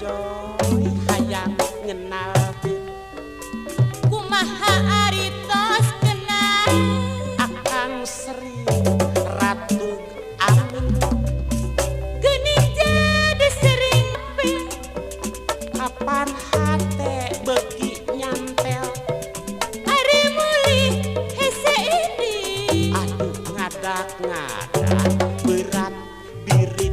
Jorojoy hayang ngenalkeun kumaha ari tos kenal Akang Sri Ratu Amin geuning jadi sering kapan hate beuki nyantel ari mulih hese ini aduh ngadak-ngadak berat birit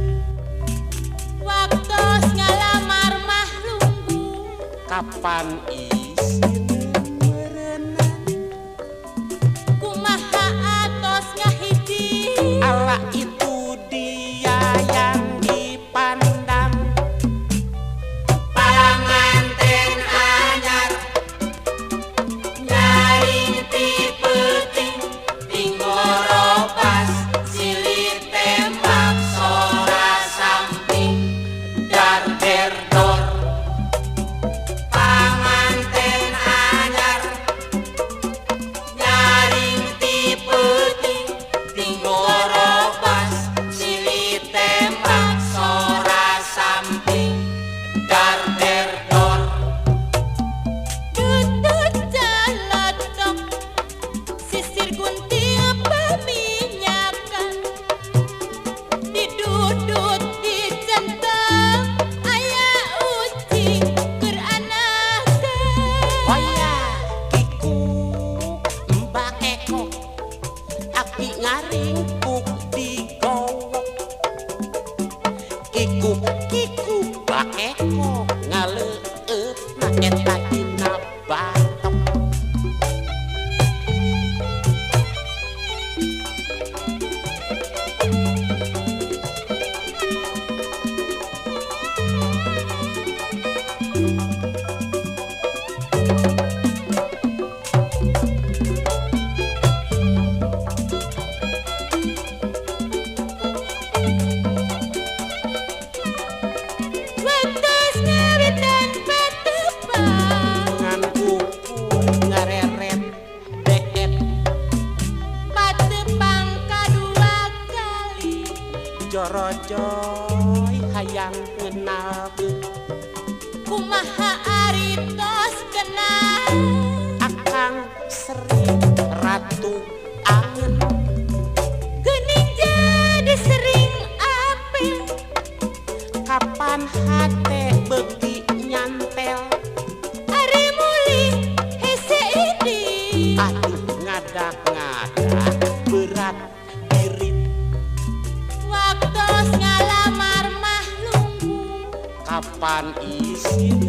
waktos ngalamar mah lungguh kapan isin meureunan kumaha atos ngahiji ala itu dia yang dipandang panganten anyar nyaring ti peuting tingorobas silih tembak sora samping dar der dor panganten anyar nyaring ti peuting tingorobas silih tembak sora samping dar der dor Dudut calotok sisir gunting peminyakan didudut dicentang aya ucing keur anakan Oya kikuk Mbak Eko aki ngaringkuk digowok kikuk kikuk Mbak Eko ngaleueut na eta dina batok. Waktos ngawitan patepang Ngan ukur ngareret deet patepang kadua kali jorojoy hayang ngenalkeun kumaha ari tos kenal Akang Sri Ratu Angen geuning jadi sering apel kapan hate beuki nyantel ari mulih hese ini aduh ngadak-ngadak berat birit waktos ngalamar mah lungguh kapan isin